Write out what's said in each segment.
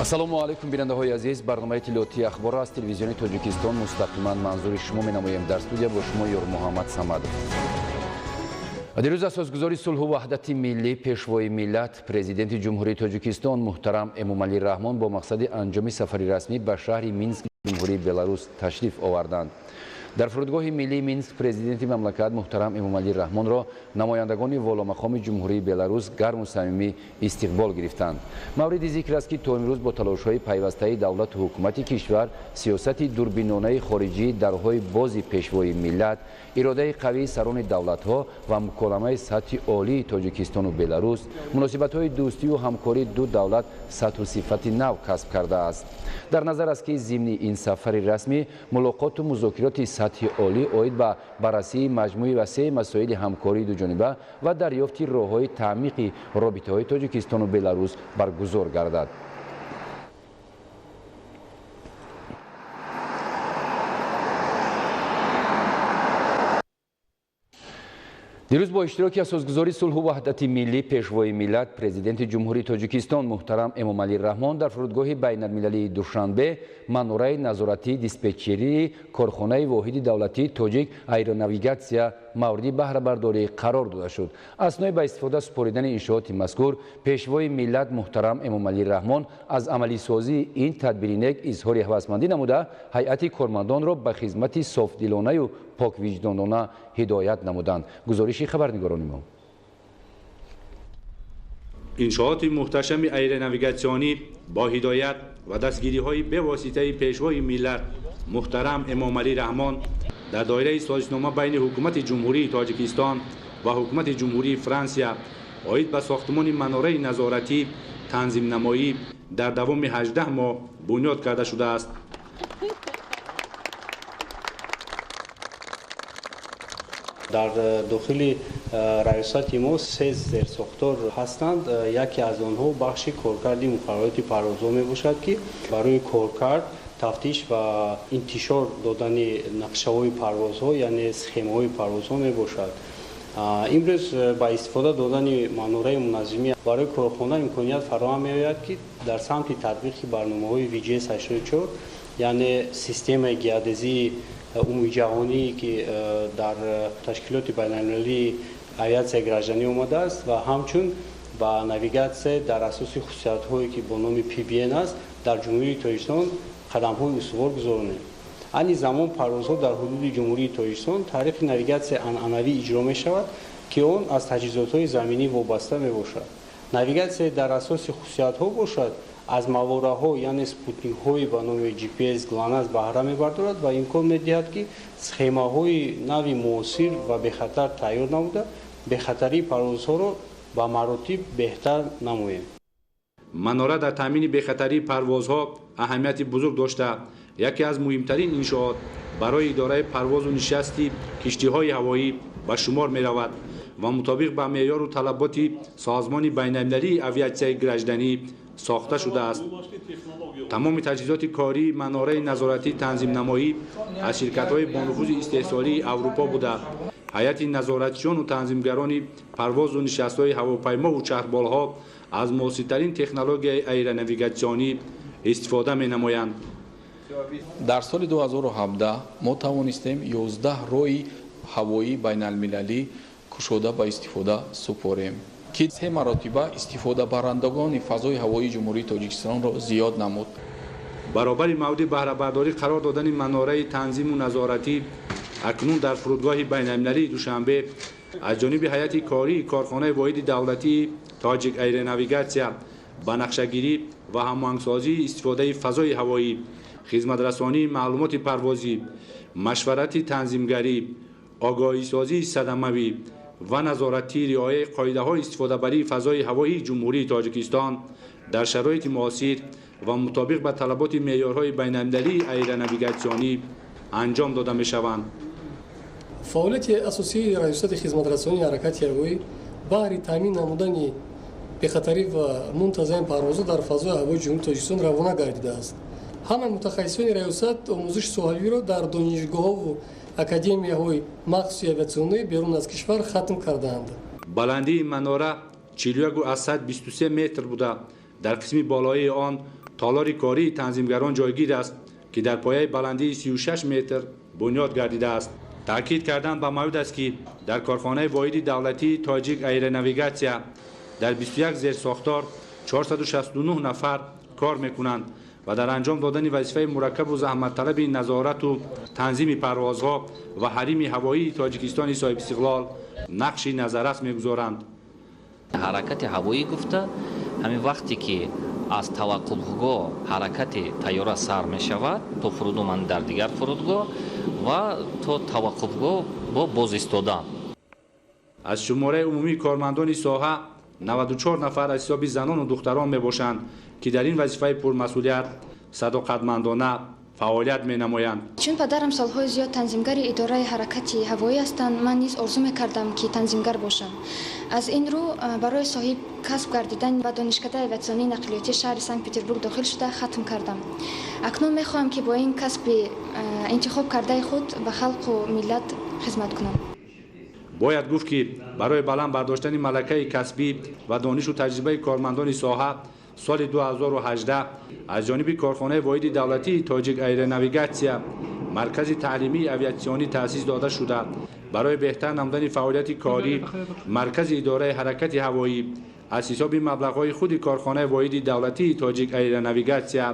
Ассалому алайкум, бинандаҳои азиз. Барномаи иттилоотии ахбор аз телевизиони Тоҷикистон мустақиман манзури шумо менамоем. Дар студия бо шумо Ёрмуҳаммад Самадов. Дирӯз асосгузори сулҳу ваҳдати миллӣ, пешвои миллат, президенти Ҷумҳурии Тоҷикистон муҳтарам Эмомалӣ Раҳмон бо мақсади анҷоми сафари расмӣ ба шаҳри Минск Ҷумҳурии Беларус ташриф оварданд. Дар фурудгоҳи миллии Минск президенти мамлакат муҳтарам Эмомалӣ Раҳмонро намояндагони воломақоми Ҷумҳурии Беларус гарму самимӣ истиқбол гирифтанд. Мавриди зикр аст, ки то имрӯз бо талошҳои пайвастаи давлату ҳукумати кишвар, сиёсати дурбинонаи хориҷӣ, дарҳои бози пешвои миллат, иродаи қавии сарони давлатҳо ва муколамаи сатҳи олии Тоҷикистону Беларус, муносибатҳои дӯстию ҳамкории ду давлат сатҳу сифати нав касб кардааст. Дар назар аст, ки зимни ин сафари расмӣ мулоқоту музокироти сатҳи олӣ оид ба баррасии маҷмӯи васеи масоили ҳамкории дуҷониба ва дарёфти роҳҳои таъмиқи робитаҳои Тоҷикистону Беларус баргузор гардад. Дирӯз бо иштироки асосгузори сулҳу ваҳдати миллӣ, пешвои миллат, президенти Ҷумҳурии Тоҷикистон муҳтарам Эмомалӣ Раҳмон дар фурудгоҳи байналмилалии Душанбе манораи назоратии диспетчерии корхонаи воҳиди давлатии Тоҷик Аэронавигатсия мавриди баҳрабардорӣ қарор дода шуд. Аснои ба истифода супоридани иншооти мазкур пешвои миллат муҳтарам Эмомалӣ Раҳмон аз амалисозии ин тадбири нек изҳори ҳавасмандӣ намуда, ҳайати кормандонро ба хизмати софдилонаю поквиҷдонона ҳидоят намуданд. Гузориши хабарнигорони мо. Иншооти муҳташами аэронавигатсионӣ бо ҳидоят ва дастгириҳои бевоситаи пешвои миллат муҳтарам Эмомалӣ Раҳмон дар доираи созишнома байни ҳукумати Ҷумҳурии Тоҷикистон ва ҳукумати Ҷумҳурии Франсия оид ба сохтмони манораи назоратӣ танзимнамоӣ дар давоми 18 моҳ бунёд карда шудааст. Дар дохили раёсати мо се зерсохтор ҳастанд. Яке аз онҳо бахши коркарди муқаррароти парвозҳо мебошад, ки барои коркард, тафтиш ва интишор додани нақшаҳои парвозҳо, яъне схемаҳои парвозҳо мебошад. Имрӯз ба истифода додани манораи муназзимӣ барои корхона имконият фароҳам меояд, ки дар самти татбиқи барномаҳои VGS 84, яъне системаи геодезии умумиҷаҳонӣ, ки дар ташкилоти байналмилалии авиатсияи гражданӣ омадааст, ва ҳамчун ба навигатсия дар асоси хусусиятҳое, ки бо номи PBN аст, дар Ҷумҳурии Тоҷикистон қадамҳои устувор гузоронем. Айни замон парвозҳо дар ҳудуди Ҷумҳурии Тоҷикистон тариқи навигатсияи анъанавӣ иҷро мешавад, ки он аз таҷҳизотҳои заминӣ вобаста мебошад. Навигатсия дар асоси хусусиятҳо бошад, аз мавораҳо, яъне спутникҳои ба номи GPS, GLONASS баҳра мебардорад ва имкон медиҳад, ки схемаҳои нави муосир ва бехатар тайёр намуда, бехатарии парвозҳоро ба маротиб беҳтар намоем. Манора дар таъмини бехатарии парвозҳо аҳамияти бузург дошта, яке аз муҳимтарин иншоот барои идораи парвозу нишасти киштиҳои ҳавоӣ ба шумор меравад ва мутобиқ ба меъёру талаботи Созмони байналмилалии авиатсияи гражданӣ сохта шудааст. Тамоми таҷҳизоти кории манораи назоратӣ танзимнамоӣ аз ширкатҳои бонуфузи истеҳсолии Аврупо буда, ҳайати назоратчиёну танзимгарони парвозу нишастҳои ҳавопаймову чархболҳо аз муосиртарин технологияи аэронавигатсионӣ истифода менамоянд. Дар соли 2017 мо тавонистем 11 роҳи ҳавоии байналмилалӣ кушода ба истифода супорем, ки се маротиба истифодабарандагони фазои ҳавоии Ҷумҳурии Тоҷикистонро зиёд намуд. Баробари мавриди баҳрабардорӣ қарор додани манораи танзиму назоратӣ акнун дар фурудгоҳи байналмилалии Душанбе аз ҷониби ҳайати кории корхонаи воҳиди давлатии Тоҷик Аэронавигатсия ба нақшагирӣ ва ҳамоҳангсозии истифодаи фазои ҳавоӣ, хизматрасонии маълумоти парвозӣ, машварати танзимгарӣ, огоҳисозии садамавӣ ва назоратии риояи қоидаҳои истифодабарии фазои ҳавоии Ҷумҳурии Тоҷикистон дар шароити муосир ва мутобиқ ба талаботи меъёрҳои байналмилалии аэронавигатсионӣ анҷом дода мешаванд. Фаъолияти асосии раёсати хизматрасонии ҳаракати ҳавоӣ баҳри таъмин намудани бехатарӣ ва мунтазами парвозҳо дар фазои ҳавои Ҷумҳурии Тоҷикистон равона гардидааст. Ҳамаи мутахассисони раёсат омӯзиши соҳавиро дар донишгоҳҳову академияҳои махсуси авиатсионӣ берун аз кишвар хатм кардаанд. Баландии манора 41,23 метр буда, дар қисми болоии он Толори кории танзимгарон ҷойгир аст, ки дар пояи баландии 36 метр бунёд гардидааст. Таъкид кардан ба маврид аст, ки дар корхонаи воҳиди давлатии Тоҷик Аэронавигатсия дар 21 зерсохтор 469 нафар кор мекунанд ва дар анҷом додани вазифаи мураккабу заҳматталаби назорату танзими парвозҳо ва ҳарими ҳавоии Тоҷикистони соҳибистиқлол нақши назаррас мегузоранд. Ҳаракати ҳавоӣ гуфта ҳамин вақте ки аз таваққуфгоҳ ҳаракати тайёра сар мешавад то фуруд омадан дар дигар фурудгоҳ ва то таваққуфгоҳ бо боз истодан. Аз шумораи умумии кормандони соҳа 94 нафар аз ҳисоби занону духтарон мебошанд, ки дар ин вазифаи пурмасъулият садоқатмандона фаъолият менамоянд. Чун падарам солҳои зиёд танзимгари идораи ҳаракати ҳавоӣ ҳастанд, ман низ орзу мекардам, ки танзимгар бошам. Аз ин рӯ барои соҳиб касб гардидан ба донишкадаи авиатсионии нақлиётии шаҳри Санкт-Петербург дохил шуда хатм кардам. Акнун мехоҳам, ки бо ин касби интихоб кардаи худ ба халқу миллат хизмат кунам. Бояд гуфт, ки барои баланд бардоштани малакаи касбӣ ва донишу таҷрибаи кормандони соҳа соли 2018 аз ҷониби корхонаи воҳиди давлатии Тоҷик Аэронавигатсия маркази таълимии авиатсионӣ таъсис дода шуда, барои беҳтар намудани фаъолияти корӣ маркази идораи ҳаракати ҳавоӣ аз ҳисоби маблағҳои худи корхонаи воҳиди давлатии Тоҷик Аэронавигатсия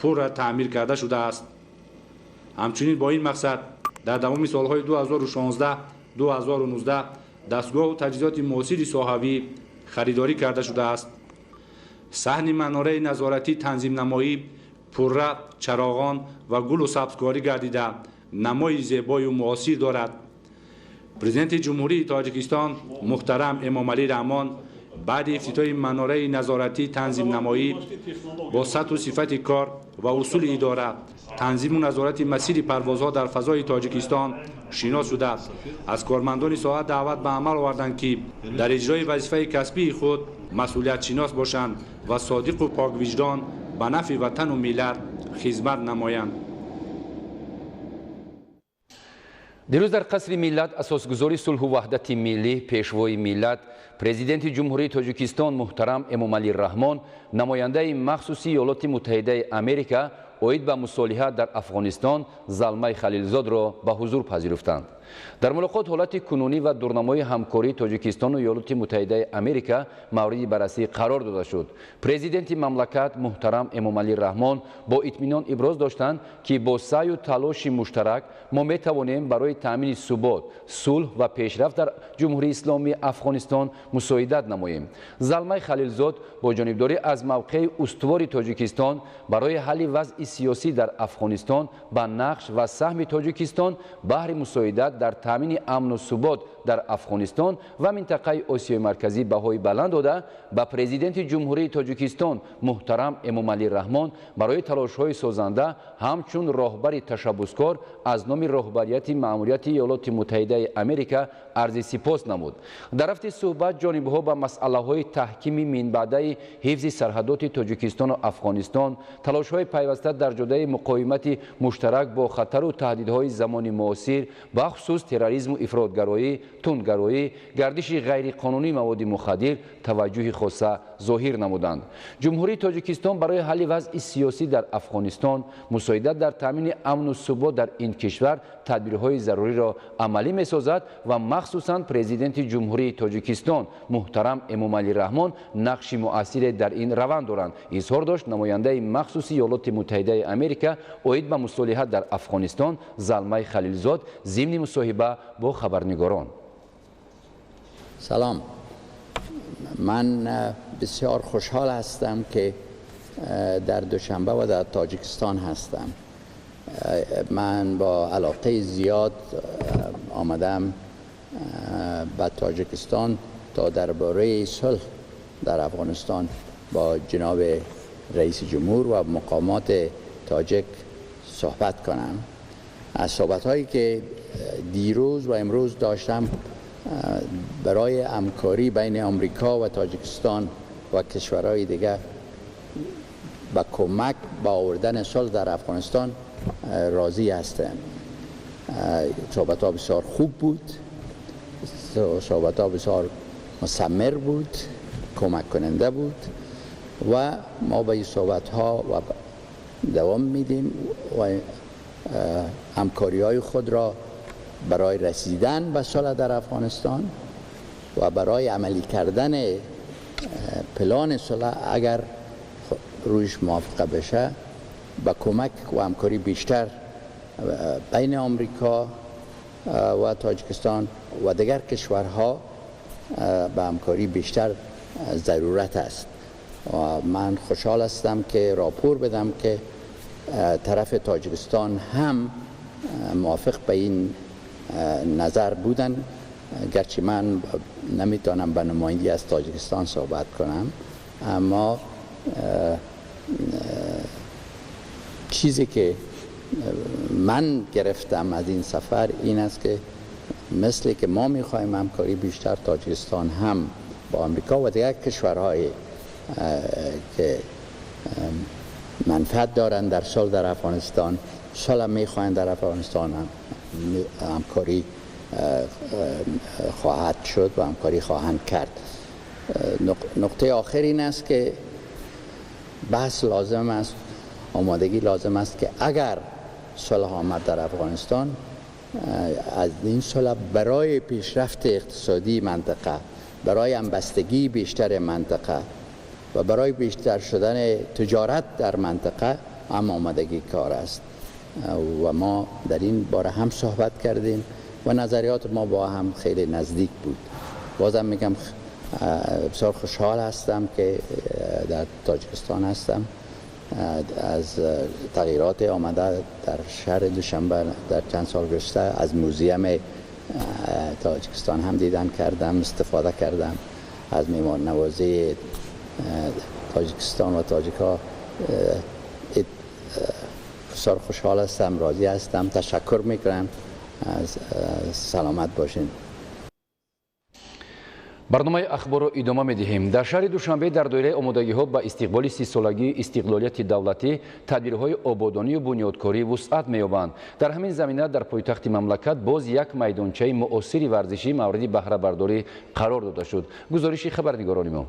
пурра таъмир карда шудааст. Ҳамчунин бо ин мақсад дар давоми солҳои 2016-2019 дастгоҳу таҷҳизоти муосири соҳавӣ харидорӣ карда шудааст. Саҳни манораи назоратӣ танзимнамоӣ пурра чароғон ва гулу сабзкорӣ гардида, намои зебою муосир дорад. Президенти Ҷумҳурии Тоҷикистон муҳтарам Эмомалӣ Раҳмон баъди ифтитоҳи манораи назоратӣ танзимнамоӣ бо сатҳу сифати кор ва усули идора, танзиму назорати масири парвозҳо дар фазои Тоҷикистон шинос шуда, аз кормандони соҳа даъват ба амал оварданд, ки дар иҷрои вазифаи касбии худ масъулиятшинос бошанд ва содиқу поквиҷдон ба нафъи ватану миллат хизмат намоянд. Дирӯз дар қасри миллат асосгузори сулҳу ваҳдати миллӣ, пешвои миллат, президенти Ҷумҳурии Тоҷикистон муҳтарам Эмомалӣ Раҳмон намояндаи махсуси Иёлоти Муттаҳидаи Америка оид ба мусолиҳа дар Афғонистон Залмай Халилзодро ба ҳузур пазируфтанд. Дар мулоқот ҳолати кунунӣ ва дурнамои ҳамкории Тоҷикистону Иёлоти Муттаҳидаи Америка мавриди баррасӣ қарор дода шуд. Президенти мамлакат муҳтарам Эмомалӣ Раҳмон бо итминон иброз доштанд, ки бо саъю талоши муштарак мо метавонем барои таъмини субот, сулҳ ва пешрафт дар Ҷумҳурии Исломии Афғонистон мусоидат намоем. Залмай Халилзод бо ҷонибдорӣ аз мавқеи устувори Тоҷикистон барои ҳалли вазъи сиёсӣ дар Афғонистон ба нақш ва саҳми Тоҷикистон баҳри мусоидат дар таъмини амну субот дар Афғонистон ва минтақаи Осиёи Марказӣ баҳои баланд дода, ба президенти Ҷумҳурии Тоҷикистон муҳтарам Эмомалӣ Раҳмон барои талошҳои созанда ҳамчун роҳбари ташаббускор аз номи роҳбарияти маъмурияти Иёлоти Муттаҳидаи Америка арзи сипос намуд. Дар рафти суҳбат ҷонибҳо ба масъалаҳои таҳкими минбаъдаи ҳифзи сарҳадоти Тоҷикистону Афғонистон, талошҳои пайваста дар ҷодаи муқовимати муштарак бо хатару таҳдидҳои замони муосир, бахусус терроризму ифротгароӣ, тундгароӣ, гардиши ғайриқонунии маводи мухаддир таваҷҷӯҳи хоса зоҳир намуданд. Ҷумҳурии Тоҷикистон барои ҳалли вазъи сиёсӣ дар Афғонистон, мусоидат дар таъмини амну субот дар ин кишвар тадбирҳои заруриро амалӣ месозад ва махсусан президенти Ҷумҳурии Тоҷикистон муҳтарам Эмомалӣ Раҳмон нақши муассире дар ин раванд доранд, изҳор дошт намояндаи махсуси Иёлоти Муттаҳидаи Америка оид ба мусолиҳат дар Афғонистон Залмай Халилзод зимни мусоҳиба бо хабарнигорон. Салом. من بسیار خوشحال هستم که در دوشنبه و در تاجیکستان هستم. من با علاقه زیاد آمدم به تاجیکستان تا درباره صلح در افغانستان با جناب رئیس جمهور و مقامات تاجیک صحبت کنم. از صحبت هایی که دیروز و امروز داشتم برای همکاری بین آمریکا و تاجیکستان و کشورهای دیگه به کمک با آوردن صلح در افغانستان راضی هستم. صحبت ها بسیار خوب بود، صحبت ها بسیار مثمر بود، کمک کننده بود. و ما به این صحبت ها و دوام میدیم و همکاری های خود را برای رسیدن به صلح در افغانستان و برای عملی کردن پلان صلح اگر رویش موافقه بشه با کمک و همکاری بیشتر بین آمریکا و تاجیکستان و دیگر کشورها به همکاری بیشتر ضرورت است. و من خوشحال هستم که راپور بدم که طرف تاجیکستان هم موافق به این نظر بودن، گرچه من نمیتونم به نمایندگی از تاجیکستان صحبت کنم، اما چیزی که من گرفتم از این سفر این است که مثل که ما میخوایم همکاری بیشتر، تاجیکستان هم با آمریکا و دیگر کشورهای که منفعت دارند در صلح در افغانستان، صلح میخواهند در افغانستان، هم همکاری خواهد شد و همکاری خواهند کرد. نقطه آخر این است که بحث لازم است، آمادگی لازم است که اگر صلح آمد در افغانستان، از این صلح برای پیشرفت اقتصادی منطقه، برای همبستگی بیشتر منطقه و برای بیشتر شدن تجارت در منطقه هم آمادگی کار است و ما در این باره هم صحبت کردیم و نظریات ما با هم خیلی نزدیک بود. بازم میگم بسیار خوشحال هستم که در تاجیکستان هستم، از تغییرات آمده در شهر دوشنبه در چند سال گذشته، از موزیم تاجیکستان هم دیدن کردم، استفاده کردم از میهمان نوازی تاجیکستان و تاجیک‌ها. بسیار خوشحال هستم، راضی هستم، تشکر میکنم، از سلامت باشین. Барномаи ахборро идома медиҳем. Дар шаҳри Душанбе дар доираи омодагиҳо ба истиқболи 30-солагии истиқлолияти давлатӣ тадбирҳои ободонию бунёдкорӣ вусъат меёбанд. Дар ҳамин замина дар пойтахти мамлакат боз як майдончаи муосири варзишӣ мавриди баҳрабардорӣ қарор дода шуд. Гузориши хабарнигорони мо.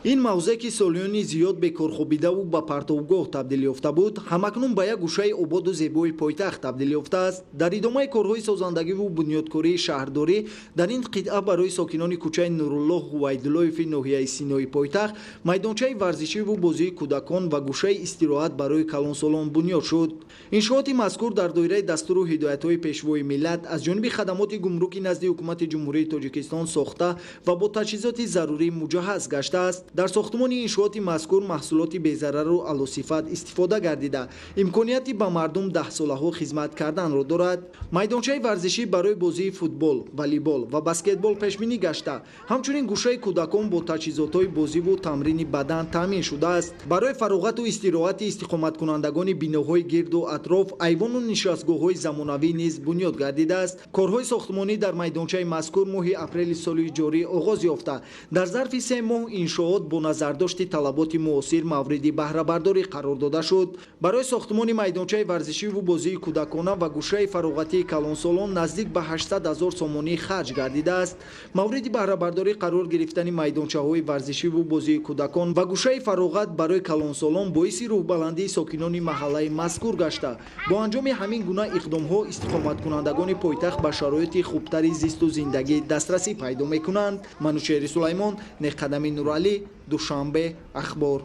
Ин мавзеъ ки солиёни зиёд бекорхобидаву ба партовгоҳ табдил ёфта буд, ҳамакнун ба як гӯшаи ободу зебои пойтахт табдил ёфтааст. Дар идомаи корҳои созандагиву бунёдкории шаҳрдорӣ дар ин қитъа барои сокинони кӯчаи Нуруллоҳ Ҳувайдуллоеви ноҳияи Синои пойтахт майдончаи варзишиву бозии кӯдакон ва гӯшаи истироҳат барои калонсолон бунёд шуд. Иншооти мазкур дар доираи дастуру ҳидоятҳои пешвои миллат аз ҷониби хадамоти гумруки назди ҳукумати Ҷумҳурии Тоҷикистон сохта ва бо таҷҳизоти зарурӣ муҷаҳҳаз гаштааст. Дар сохтмони иншооти мазкур маҳсулоти безарару аълосифат истифода гардида, имконияти ба мардум даҳсолаҳо хизмат карданро дорад. Майдончаи варзишӣ барои бозии футбол, волейбол ва баскетбол пешбинӣ гашта, ҳамчунин гӯшаи кӯдакон бо таҷҳизотҳои бозиву тамрини бадан таъмин шудааст. Барои фароғату истироҳати истиқоматкунандагони биноҳои гирду атроф айвону нишастгоҳҳои замонавӣ низ бунёд гардидааст. Корҳои сохтмонӣ дар майдончаи мазкур моҳи апрели соли ҷорӣ оғоз ёфта, дар зарфи 3 моҳ иншоот бо назардошти талаботи муосир мавриди баҳрабардорӣ қарор дода шуд. Барои сохтмони майдончаи варзишиву бозии кӯдакона ва гӯшаи фароғатии калонсолон наздик ба 800 000 сомонӣ харҷ гардидааст. Мавриди баҳрабардорӣ қарор гирифтани майдончаҳои варзишиву бозии кӯдакон ва гӯшаи фароғат барои калонсолон боиси рӯҳбаландии сокинони маҳаллаи мазкур гашта, бо анҷоми ҳамин гуна иқдомҳо истиқоматкунандагони пойтахт ба шароити хубтари зисту зиндагӣ дастрасӣ пайдо мекунанд. Манучеҳри Сулаймон, Неққадами Нуралӣ, Душанбе, Ахбор.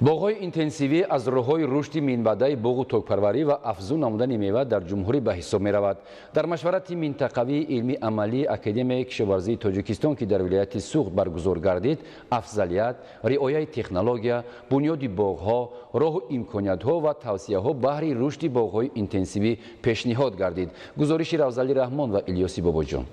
Боғҳои интенсивӣ аз роҳҳои рушди минбаъдаи боғу токпарварӣ ва афзун намудани мева дар ҷумҳурӣ ба ҳисоб меравад. Дар машварати минтақавии илмии амалии Академияи кишоварзии Тоҷикистон, ки дар вилояти Суғд баргузор гардид, афзалият, риояи технология, бунёди боғҳо, роҳу имкониятҳо ва тавсияҳо баҳри рушди боғҳои интенсивӣ пешниҳод гардид. Гузориши Равзали Раҳмон ва Илёси Бобоҷон.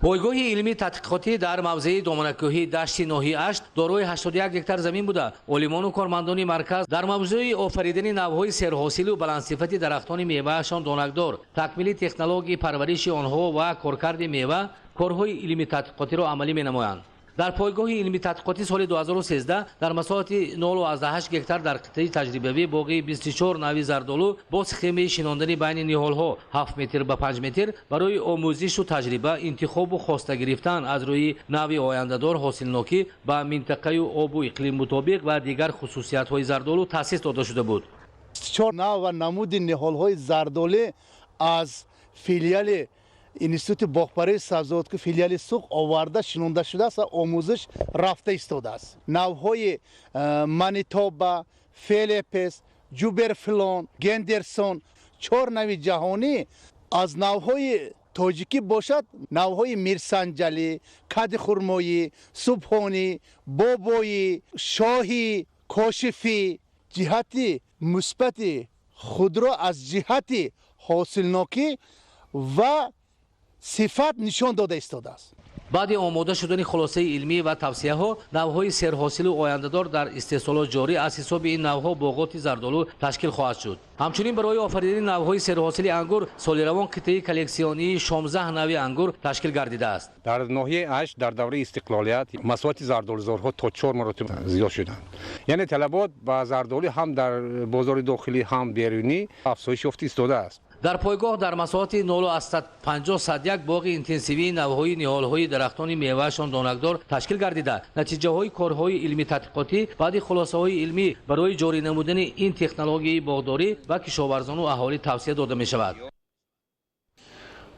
Пойгоҳи илмии тадқиқотӣ дар мавзеи доманакӯҳии дашти ноҳияи Ашт дорои 81 гектар замин буда, олимону кормандони марказ дар мавзӯи офаридани навъҳои серҳосилу баландсифати дарахтони меваашон донакдор, такмили технологияи парвариши онҳо ва коркарди мева корҳои илмии тадқиқотиро амалӣ менамоянд. Дар пойгоҳи илмии тадқиқотӣ соли 2013 дар масоҳати 0,8 гектар дар қитъаи таҷрибавӣ боғи 24 нави зардолу бо схемаи шинондани байни ниҳолҳо 7 метр ба 5 метр барои омӯзишу таҷриба, интихобу хоста гирифтан аз рӯи нави ояндадор, ҳосилнокӣ ба минтақаю обу иқлим мутобиқ ва дигар хусусиятҳои зардолу таъсис дода шуда буд. 24 нав ва намуди ниҳолҳои зардолӣ аз филиали Институти боғпарварии сабзавотку филиали Суғд оварда шинонда шудааст ва омӯзиш рафта истодааст. Навҳои Манитоба, Фелепес, Ҷуберфилон, Гендерсон, 4 нави ҷаҳонӣ. Аз навҳои тоҷикӣ бошад навҳои Мирсанҷалӣ, Кади хурмоӣ, Субҳонӣ, Бобоӣ, Шоҳӣ, Кошифӣ ҷиҳати мусбати худро аз ҷиҳати ҳосилнокӣ ва сифат нишон дода истодааст. Баъди омода шудани хулосаи илмӣ ва тавсияҳо, навҳои серҳосилу ояндадор дар истеҳсолот ҷорӣ аз ҳисоби ин навҳо боғоти зардолу ташкил хоҳад шуд. Ҳамчунин барои офаридани навҳои серҳосили ангур соли равон қитъаи коллексионии 16 нави ангур ташкил гардидааст. Дар ноҳияи Ашт дар давраи истиқлолият масоҳати зардолузорҳо то 4 маротиба зиёд шуданд. Яъне талабот ба зардолӣ ҳам дар бозори дохилӣ, ҳам берунӣ афзоиш ёфта истодааст. Дар пойгоҳ дар масоҳати 0,50 боғи интенсивии навҳои ниҳолҳои дарахтони меваашон донакдор ташкил гардида, натиҷаҳои корҳои илмӣ тадқиқотӣ баъди хулосаҳои илмӣ барои ҷорӣ намудани ин технологияи боғдорӣ ба кишоварзону аҳолӣ тавсия дода мешавад.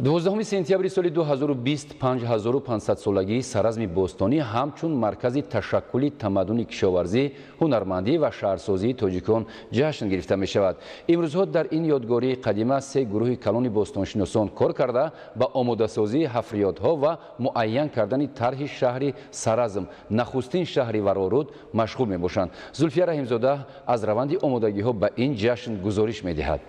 12 сентябри соли 2020 5500 солагии Саразми бостонӣ ҳамчун маркази ташаккули тамаддуни кишоварзӣ, ҳунармандӣ ва шаҳрсозии тоҷикон ҷашн гирифта мешавад. Имрӯзҳо дар ин ёдгории қадима се гурӯҳи калони бостоншиносон кор карда ба омодасозии ҳафриётҳо ва муайян кардани тарҳи шаҳри Саразм, нахустин шаҳри Вароруд, машғул мебошанд. Зулфия Раҳимзода аз раванди омодагиҳо ба ин ҷашн гузориш медиҳад.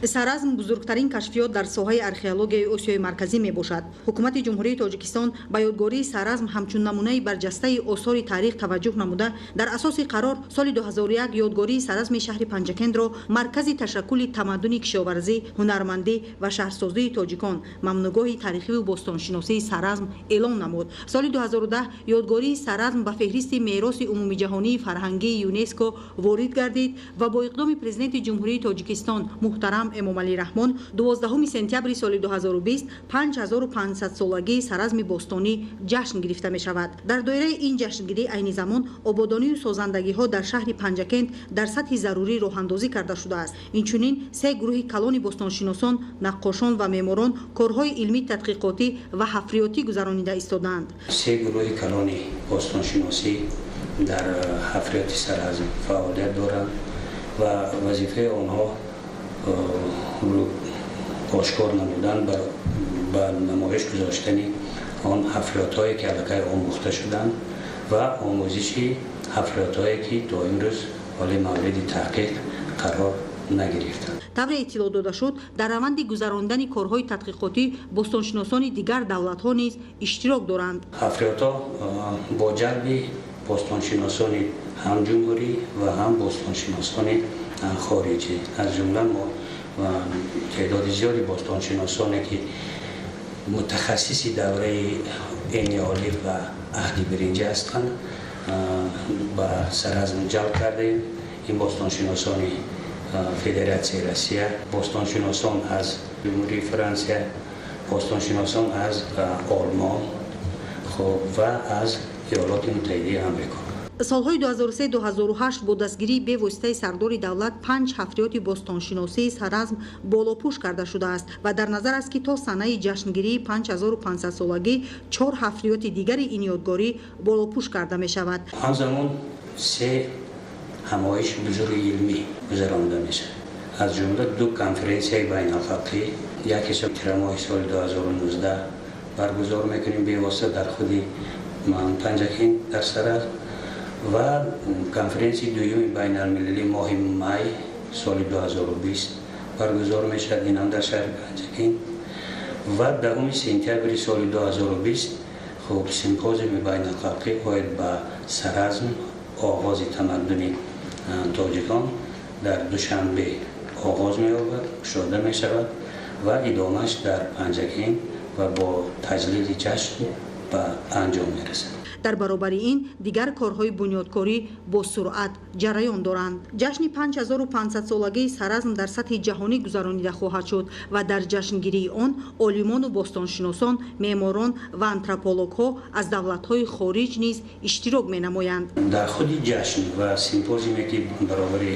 Саразм бузургтарин кашфиёт дар соҳаи археологияи Осиёи Марказӣ мебошад. Ҳукумати Ҷумҳурии Тоҷикистон ба ёдгории Саразм ҳамчун намунаи барҷастаи осори таърих таваҷҷӯҳ намуда, дар асоси қарор соли 2001 ёдгории Саразми шаҳри Панҷакендро маркази ташаккули тамаддуни кишоварзӣ, ҳунармандӣ ва шаҳрсозии тоҷикон, мамнугоҳи таърихиву бостоншиносии Саразм эълон намуд. Соли 2010 ёдгории Саразм ба феҳристи мероси умумиҷаҳонии фарҳангии ЮНЕСКО ворид гардид ва бо иқдоми Президенти Ҷумҳурии Тоҷикистон муҳтарам Эмомалӣ Раҳмон 12 сентябри соли 2020 5500 солагии Саразми бостонӣ ҷашн гирифта мешавад. Дар доираи ин ҷашнгирӣ айни замон ободонию созандагиҳо дар шаҳри Панҷакент дар сатҳи зарурӣ роҳандозӣ карда шудааст. Инчунин се гурӯҳи калони бостоншиносон, наққошон ва меъморон корҳои илмӣ тадқиқотӣ ва ҳафриётӣ гузаронида истодаанд. Се гурӯҳи калони бостоншиносӣ дар ҳафриёти Саразм фаъолият доранд ва вазифаи онҳо ошкор намудан, ба намоиш гузоштани он ҳафриётҳое ки аллакай омӯхта шуданд ва омӯзиши ҳафриётҳое ки то имрӯз ҳоли мавриди таҳқиқ қарор нагирифтанд. Тавре иттилоъ дода шуд, дар раванди гузарондани корҳои тадқиқотӣ бостоншиносони дигар давлатҳо низ иштирок доранд. Ҳафриётҳо бо ҷалби бостоншиносони ҳам ҷумҳурӣ ва ҳам бостоншиносони хориҷӣ, аз ҷумла мо теъдоди зиёди бостоншиносоне ки мутахассиси давраи энеолит ва аҳди биринҷӣ ҳастанд, ба Саразм ҷалб кардаем. Ин бостоншиносони Федератсияи Россия, бостоншиносон аз Ҷумҳурии Франсия, бостоншиносон аз Олмон ва аз Иёлоти Муттаҳидаи Амрико. Солҳои 2003-2008 бо дастгирии бевоситаи сардори давлат 5 ҳафриёти бостоншиносии Саразм болопӯш карда шудааст ва дар назар аст, ки то санаи ҷашнгирии 5500 солагӣ 4 ҳафриёти дигари ин ёдгорӣ болопӯш карда мешавад. Ҳамзамон се ҳамоиши бузурги илмӣ гузаронида мешавад, аз ҷумла 2 конференсияи байналхалқӣ, яке тирамоҳи соли 2019 баргузор мекунем бевосита дар худи Панҷакент дар Саразм ва конференсияи дуюми байналмилалӣ моҳи май соли 2020 баргузор мешавад, ин ҳам дар шаҳри Панҷакент, ва 10 сентябри соли 2020 хуб симпозиуми байналхалқӣ оид ба Саразм, оғози тамаддуни тоҷикон дар Душанбе оғоз меёбад, кушода мешавад ва идомааш дар Панҷакент ва бо таҷлили ҷашн ба анҷом мерасад. Дар баробари ин дигар корҳои бунёдкорӣ бо суръат ҷараён доранд. Ҷашни 5500-солагии Саразм дар сатҳи ҷаҳонӣ гузаронида хоҳад шуд ва дар ҷашнгирии он олимону бостоншиносон, меъморон ва антропологҳо аз давлатҳои хориҷ низ иштирок менамоянд. Дар худи ҷашн ва симпозиуме, ки баробари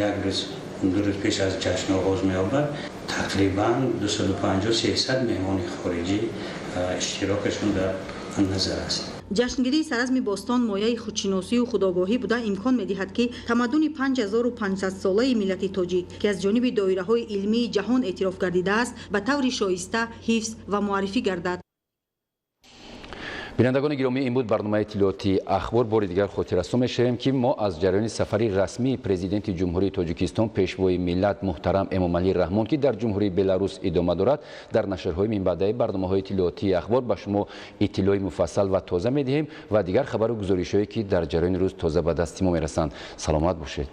як рӯз, 2 рӯз пеш аз ҷашн оғоз меёбад, тақрибан 250-300 меҳмони хориҷӣ иштирокашон дар назар аст. Ҷашнгирии Саразми бостон мояи худшиносию худогоҳӣ буда имкон медиҳад, ки тамаддуни 5500-солаи миллати тоҷик, ки аз ҷониби доираҳои илмии ҷаҳон эътироф гардидааст, ба таври шоиста ҳифз ва муаррифӣ гардад. Бинандагони гиромӣ, ин буд барномаи иттилоотии Ахбор. Бори дигар хотиррасон мешавем, ки мо аз ҷараёни сафари расмии Президенти Ҷумҳурии Тоҷикистон, Пешвои миллат муҳтарам Эмомалӣ Раҳмон, ки дар Ҷумҳурии Беларус идома дорад, дар нашрҳои минбаъдаи барномаҳои иттилоотии Ахбор ба шумо иттилои муфассал ва тоза медиҳем ва дигар хабару гузоришҳое, ки дар ҷараёни рӯз тоза ба дасти мо мерасанд. Саломат бошед.